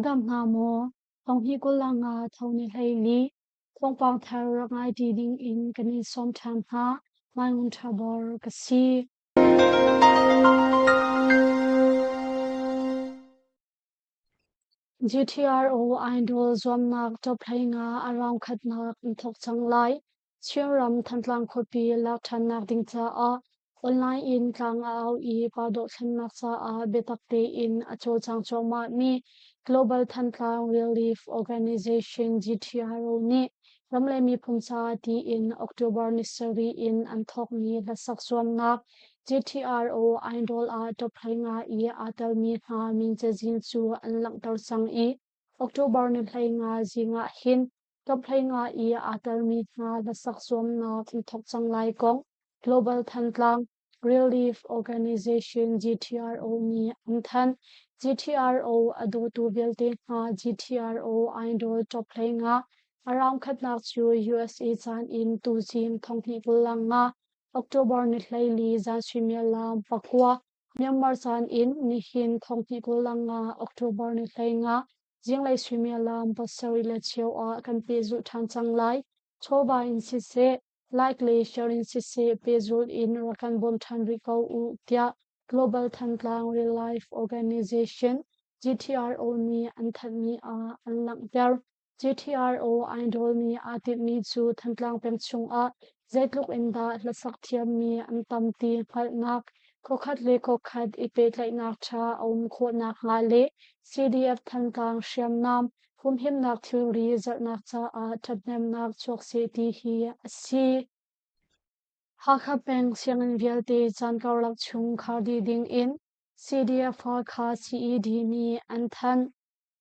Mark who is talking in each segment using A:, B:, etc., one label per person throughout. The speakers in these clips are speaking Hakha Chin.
A: dam hna maw? Thonghni kul nga tho ni hleili thawngpang thar rak ngai ṭi ding in kan in sawm ṭhan hna. Mai Ngun Ṭha Bor ka si. GTRO Idol zuamnak top 15 a round khatnak an thawk cang lai. Chinram Thantlang khuapi lak ṭhannak ding caah online in tlang a au i pa dohthlennak caah biatak tein a cawlcang cuahmahmi Global Thantlang Relief Organization GTRO nih ram le miphun ca tiin October ni sarih in an thawkmi hlasak zuamnak GTRO Idol ah top 15 i aa telmi hna min cazin cu an langhter cang i October ni 15 zing ah hin Top 15 i aa telmi hna hlasak zuamnak an thawk cang lai kong Global Thantlang Relief Organization GTRO nih an thanh. GTRO a dawtu vialte hna GTRO Idol top 15 a round khatnak cu USA caan in tuzing thonghnih 25 October ni 14 zan suimilam 9 Myanmar caan in nihin thonghnih 25 October ni 15 Zinglei suimilam pasarih le cheu ah kan pehzulh ṭhan cang lai. Chawva in siseh, like le share in siseh pehzulh in rak kan bawm ṭhan rih ko u tiah Global Thantlang Real Life Organization GTRO nih an thanhmi ah an langhter. GTRO Idol nih aa tinhmi cu Thantlang peng chungah zeitluk in dah hlasak thiammi an tam ti hngalhnak, khuakhat le khuakhat i pehtlaihnak ṭha a um khawh nakhnga le CDF Thantlang hriamnam humhimnak thilri zalhnak caah ṭhathnemnak chuak seh ti hi a si. Hakha peng sianginn vialte caan karlak chung khar dih ding in CDF Hakha CED nih an thanh.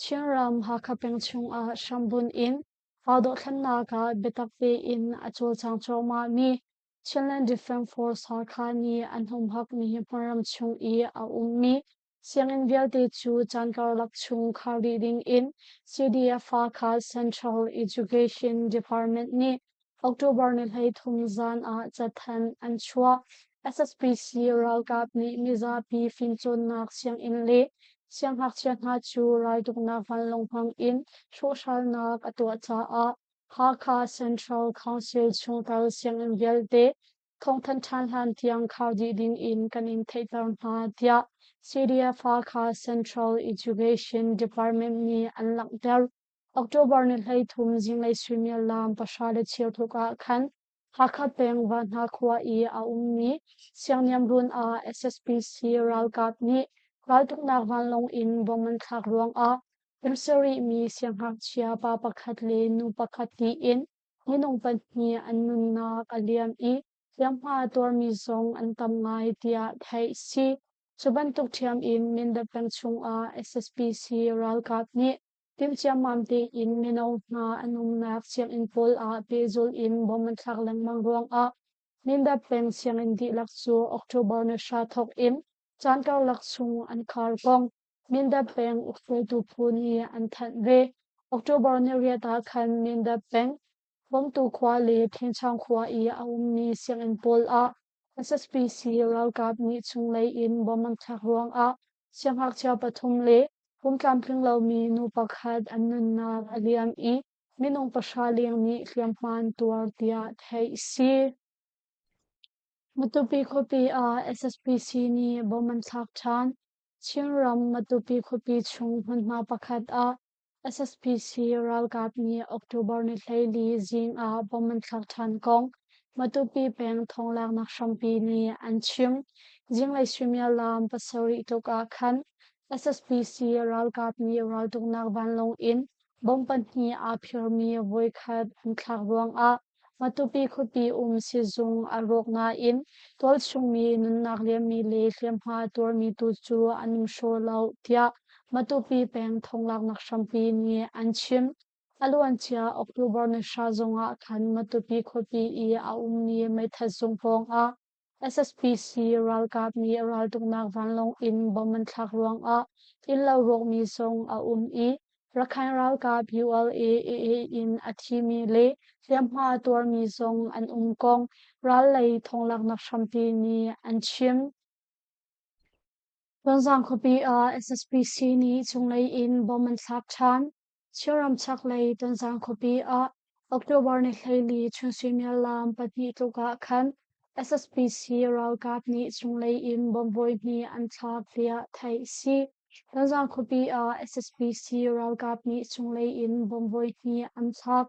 A: Chinram Hakha peng chungah hrambunh in raldohthlennak ah biatak tein a cawlcang cuahmahmi Chinland Defence Force Hakha nih an humhakmi hmunram chung i a ummi sianginn vialte cu caan karlak chung khar dih ding in CDF Hakha Central Education Department nih October ni 13 zan ah cathanh an chuah. SSPC ralkap nih mizapi fimcawnnak sianginn le siangngakchia hna cu raltuknak vanlawng hmang in hrawhhralnak a tuah caah Hakha Central Council chungtel sianginn vialte thawngthanh ṭhan hlan tiang khar dih ding in kan in theihter hna tiah CDF Hakha Central Education Department nih an langhter. October ni 13 zinglei suimilam pahra le cheu tluk ah khan Hakha peng Vanhna khua i a ummi Siangniamrun ah SSPC ralkap nih raltuknak vanlawng in bomb an thlak ruangah kum mi siangngakchia pa pakhat le nu pakhat tiin minung pahnih an nunnak a liam i hliamhma a tuarmi zong an tam ngai tiah theih a si. Cu bantuk ṭhiam in Mindat peng chungah SSPC ralkap nih Timhciammam tein mino hna an umnak sianginn pawl ah pehzulh in bomb an thlak lengmang ruangah Mindat peng sianginn dihlak cu October ni hra thawk in caan karlak chung an khar kong Mindat peng ukhruaitu phu nih an thanh ve. October ni riat ah khan Mindat peng Bawmtu khua le Thenchang khua i a ummi sianginn pawl ah SSPC ralkap nih chunglei in bomb an thlak ruangah siangngakchia pathum le pumtlamtling lomi nu pakhat an nunnak a liam i minung pahra leng nih hliamhma an tuar tiah theih a si. Matupi khuapi ah SSPC nih bomb an thlak ṭhan. Chinram Matupi khuapi chung hmunhma pakhat ah SSPC ralkap nih October ni 14 zing ah bomb an thlak ṭhan kong Matupi peng thawnglaknak hrampi nih an chim. Zinglei suimilam pasarih tluk ah khan SSPC ralkap nih raltuknak vanlawng in bomb pahnih aa phirmi voikhat an thlak ruangah Matupi khuapi um sizung a rawk nain tualchungmi nunnak liammi le hliamhma tuarmi tu cu an um hraw lo tiah Matupi peng thawnglaknak hrampi nih an chim. A luancia October ni hra zongah khan Matupi khuapi i a ummi meithat zung pawngah SSPC ralkap nih raltuknak vanlawng in bomb an thlak ruangah innlo rawkmi zong a um i Rakhine ralkap ULA-AA in a thimi le hliamhma a tuarmi zong an um kong ral lei thawnglaknak hrampi nih an chim. Tonzang khuapi ah SSPC nih cunglei in bomb an thlak ṭhan. Chinram chaklei Tonzang khuapi ah October ni 14 chun suimilam 2 tluk ah khan SSPC ralkap nih cunglei in bomb voihnih an thlak tiah theih a si. Tonzang khuapi ah SSPC ralkap nih cunglei in bomb voihnih an thlak.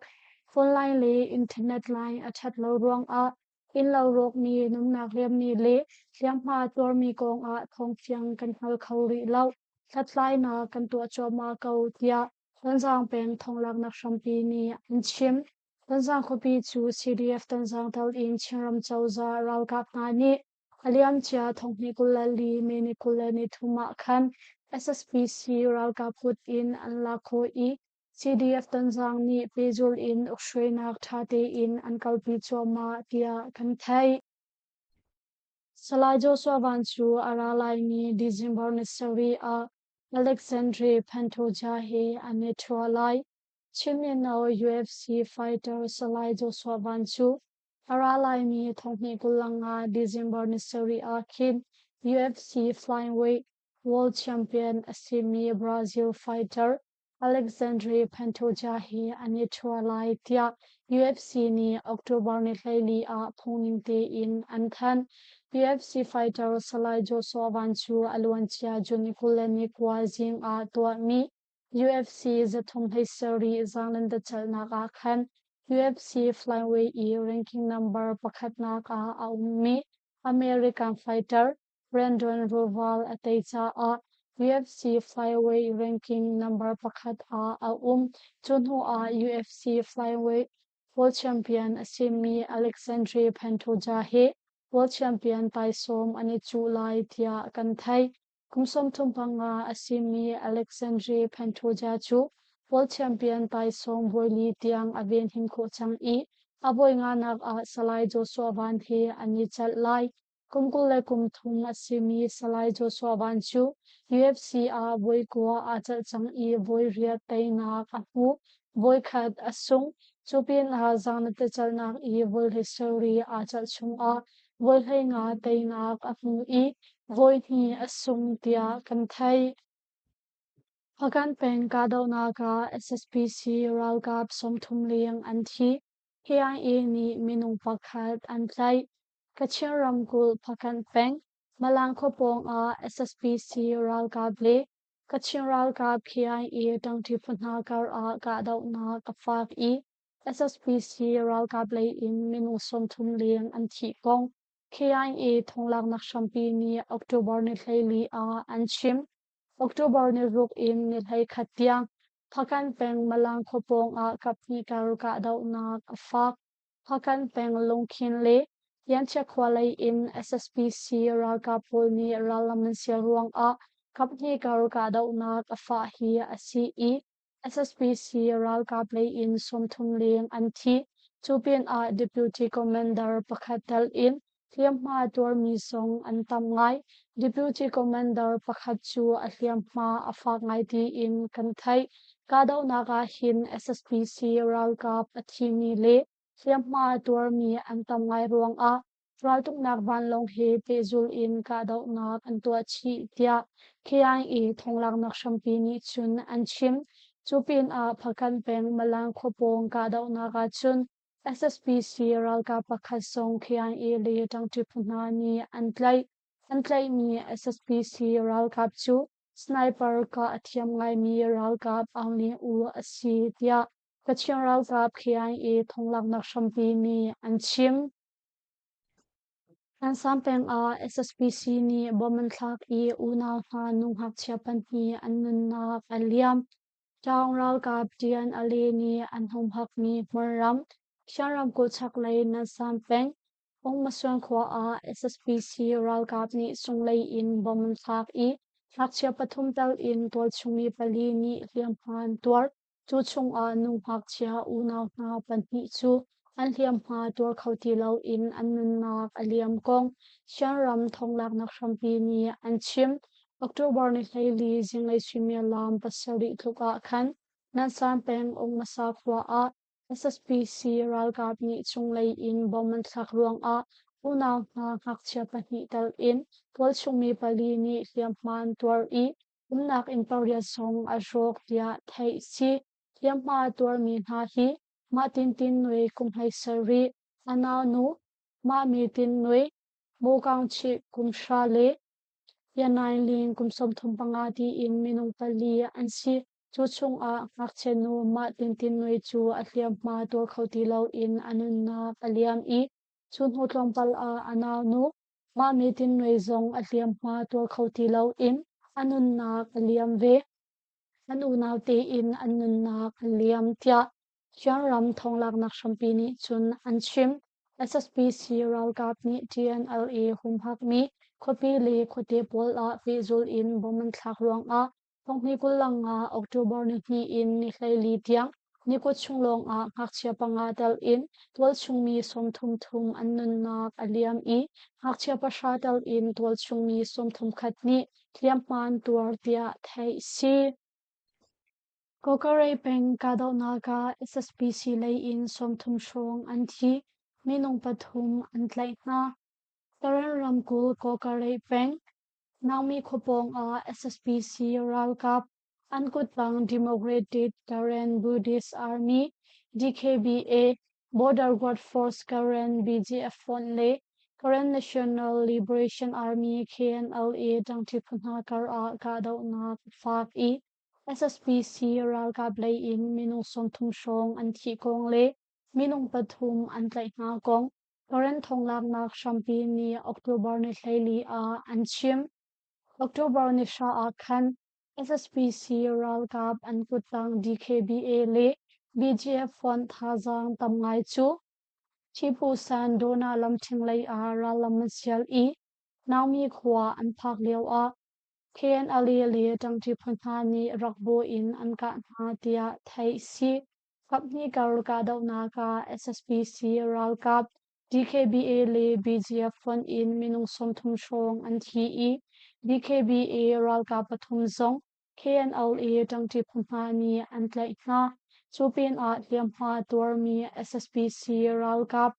A: Phone line le internet line a ṭhat lo ruangah innlo rawkmi, nunnak liammi le hliamhma tuarmi kongah thawngfiang kan hngal kho rih lo. Hlathlainak kan tuah cuahmah ko, tiah Tonzang peng thonglaknak hrampi nih an chim. Tonzang khuapi cu CDF Tonzang tal in Chinram cozah ralkap hna nih a liamcia 2024 May ni 23 ah khan SSPC ralkap kut in an lak khawh i CDF Tonzang nih pehzulh in ukhruainak ṭha tein an kalpi cuahmah tiah kan theih. Salai Joshua Van cu a ra laimi December ni sarih ah Alexandre Pantoja he an i ṭhua lai. Chin mino UFC fighter Salai Joshua Van cu a ra laimi 2025 December ni sarih ah khin UFC flyweight world champion a simi Brazil fighter Alexandre Pantoja hi an i ṭhua lai tiah UFC nih October ni 14 ah phungning tein an thanh. UFC fighter Salai Joshua Van cu a luancia June 29 zing ah tuahmi UFC 317 zaanglentecelhnak ah khan UFC flyweight i ranking number pakhatnak ah a ummi American fighter Brandon Royval a tei caah UFC flyweight ranking number pakhat ah a um. Cu hnuah UFC flyweight world champion a simi Alexandre Pantoja he world champion taisawm an i cuh lai tiah kan theih. Kum 35 a simi Alexandre Pantoja cu world champion taisawm voili tiang a venhim khawh cang i a voi nganak ah Salai Joshua Van he an i celh lai. Kum 23 a simi Salai Joshua Van cu UFC ah voi kua aa celh cang i voi riat teinak a hmu. Voikhat a sung. Cu pinah zaangnatecelhnak i voi sarih aa celh chungah voi 15 teinak a hmu i voi hnih a sung tiah kan theih. Hpakant peng kahdohnak ah SSPC ralkap 30 leng an thi. KIA nih minung pakhat an tlaih. Kachin ramkulh Hpakant peng Malang khua pawng ah SSPC ralkap le Kachin ralkap KIA ṭangṭi phu hna kar ah kahdohnak a fak i SSPC ralkap lei in minung 30 leng an thih kong KIA thonglaknak hrampi nih October ni 14 ah an chim. October ni ruk in ni 11 tiang Hpakant peng Malang khua pawng ah kaphnih kar kahdohnak a fak. Hpakant peng Lungkhin le Lianchia khua lei in SSPC ralkap pawl nih rallam an sial ruangah kaphnih kar kahdohnak a fah hi a si i SSPC ralkap lei in 30 leng an thi. Cu pinah Deputy Commander pakhat tel in hliamhma tuarmi zong an tam ngai. Deputy Commander pakhat cu a hliamhma a fak ngai tiin kan theih. Kahdohnak ah hin SSPC ralkap a thimi le hliamhma tuarmi an tam ngai ruangah raltuknak vanlawng he pehzulh in kahdohnak an tuah chih tiah KIA thonglaknak hrampi nih cun an chim. Cu pinah Hpakant peng Malang khua pawng kahdohnak ah cun SSPC ralkap pakhat zong KIA le ṭangṭi phu hna nih an tlaih. An tlaihmi SSPC ralkap cu sniper kah a thiam ngaimi ralkap Aung Lin Oo a si tiah Kachin ralkap KIA thonglaknak hrampi nih an chim. Ansam peng ah SSPC nih bom an thlak i unau hna nu ngakchia pahnih an nunnak a liam. Ṭaung ralkap Tian Ale nih an humhakmi hmunram Shan ramkulh chaklei Nansam peng Ungmasuan khua ah SSPC ralkap nih cunglei in bom an thlak i ngakchia pathum tel in tualchungmi pali nih hliamhma an tuar. Cu chungah nu ngakchia unau hna pahnih cu an hliamhma tuar kho ti loin an nunnak a liam kong Shan ram thonglaknak hrampi nih an chim. October ni 14 zinglei suimilam 7 tluk ah khan Nansan peng Ungmasa khua ah SSPC ralkap nih cunglei in bom an thlak ruangah Unau hna ngakchia pahnih tal in tualchungmi pali nih hliamhma an tuar i umnak inn pariat zong a rawk tiah theih a si. Hliamhma a tuarmi hna hi Mah Tin Tin Nui kum 17, a naunu Mah Mi Tin Nui, Maw Kaung Chih kum 10 le Yan Ling kum 35 tiin minung pali an si. Cu chungah ngakchia nu Mah Tin Tin Nui cu a hliamhma tuar kho ti loin a nunnak a liam i cu hnu tlawmpal ah a naunu Mah Mi Tin Nui zong a hliamhma tuar kho ti loin a nunnak a liam ve. An unau tein an nunnak a liam tiah Chinram thawnglaknak hrampi nih cun an chim. SSPC ralkap nih TNLA humhakmi khuapi le khuate pawl ah pehzulh in bom an thlak ruangah thonghnih 25 October nihnih in ni 14 tiang nikut chung lawngah ngakchia panga tel in tualchungmi 30 thum an nunnak a liam i ngakchia pahra tel in tualchungmi 31 nih hliamhma an tuar tiah theih a si. Kawkaray peng kahdohnak ah SSPC lei in 30 hrawng an thi, minung pathum an tlaih hna. Karen ramkulh Kawkaray peng Nangmi khua pawng ah SSPC ralkap an kuttang Democratic Karen Buddhist Army DKBA, Border Guard Force Karen BGF fonh le Karen National Liberation Army KNLA ṭangṭi phu hna kar ah kahdohnak a fak i SSPC ralkap lei in minung 30 hrawng an thih kong le minung pathum an tlaih hna kong Karen thonglaknak hrampi nih October ni 14 ah an chim. October ni 9 ah khan SSPC ralkap an kuttang DKBA le BGF fonh thazaang tam ngai cu Ṭhipusan Dona lamṭhing lei ah rallam an sial i Naumi khua an phak lio ah KNLA le ṭangṭi phu hna nih rakbaw in an kah hna tiah theih a si. Kaphnih kar kahdohnak ah SSPC ralkap DKBA le BGF fonh in minung 30 hrawng an thi i DKBA ralkap pathum zong KNLA ṭangṭi phu hna nih an tlaih hna. Cu pinah hliamhma a tuarmi SSPC ralkap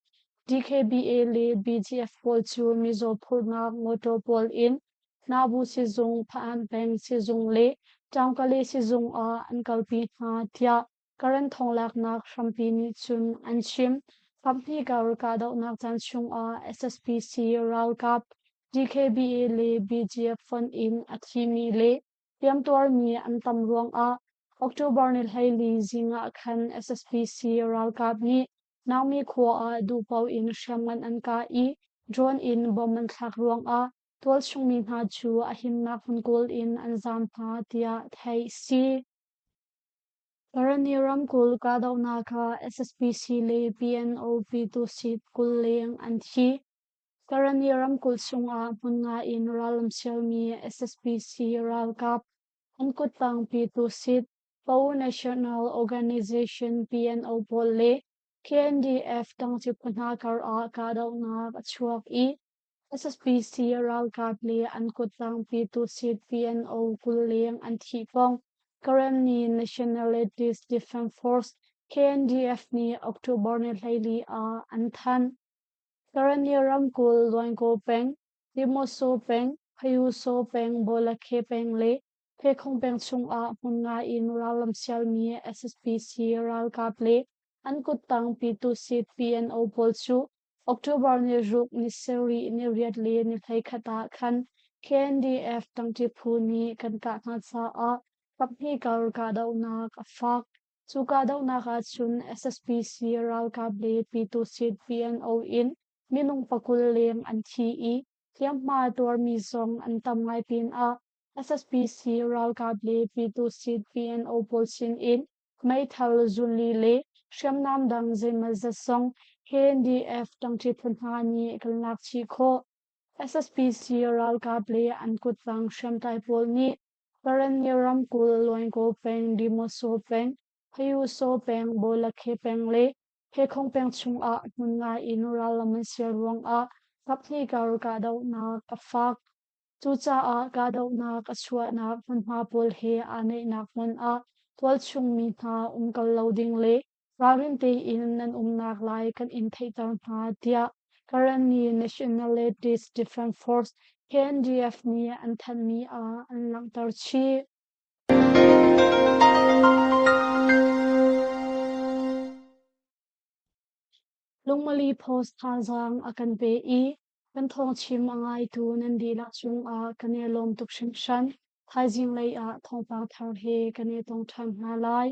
A: DKBA le BGF pawl cu mizaw phurhnak motor pawl in Nabu sizung, Pha-an peng sizung le Taungkale sizung ah an kalpi hna tiah Karen thawnglaknak hrampi nih cun an chim. Kaphnih kar kahdohnak caan chungah SSPC ralkap DKBA le BGF fonh in a thimi le hliamtuarmi an tam ruangah October ni 14 zing ah khan SSPC ralkap nih Naumi khua ah duhpaoh in hriamngan an kah i drone in bomb an thlak ruangah tualchungmi hna cu a himnak hmun kawl in an zaam hna tiah theih a si. Karani ramkulh kahdohnak ah SSPC le PNO Pyituhsit 20 leng an thi. Karani ramkulh chungah hmun nga in rallam sialmi SSPC ralkap an kuttang Pyituhsit Po National Organization PNO pawl le KNDF tangci phu hna kar ah kahdohnak a chuak i SSPC ralkap le an kuttang Pyituhsit PNO 20 leng an thih kong Karenni Nationalities Defense Force KNDF nih October ni 14 ah an thanh. Karenni ramkulh Luankaw peng, Demoso peng, Phayuso peng, Bawlakhe peng le Phekhong peng chungah hmun nga in rallam sialmi SSPC ralkap le an kuttang Pyituhsit PNO pawl cu October ni ruk, ni sarih, ni riat le ni 11 ah khan KNDF ṭangṭi phu nih kan kah hna caah kaphnih kar kahdohnak a fak. Cu kahdohnak ahcun SSPC ralkap le Pyituhsit PNO in minung 20 leng an thi i hliamhma tuarmi zong an tam ngai pinah SSPC ralkap le Pyituhsit PNO pawl sinin meithal zunli le hriamnam dang zeimawzat zong KNDF ṭangṭi phu hna nih kan lak chih khawh. SSPC ralkap le an kuttang hriamtlai pawl nih Karenni ramkulh Luankaw peng, Demoso peng, Phayuso peng, Bawlakhe peng le Phekhong peng chungah hmun ngai in rallam an sial ruangah kaphnih kar kahdohnak a fak. Cucaah kahdohnak a chuahnak hmunhma pawl he aa naihnak hmun ah tualchung mi hna um kal lo ding le ralrin tein nan umnak lai kan in theihter hna, tiah. Karenni Nationalities Defense Force KNDF nih an thanhmi ah an langhter chih. Lungmali Post thazaang a kan pe i kan thawngchim a ngaitu nan dihlak cungah kan i lawm tuk hringhran. Thaizing lei ah thawngpang thar he kan i tong ṭhan hna lai.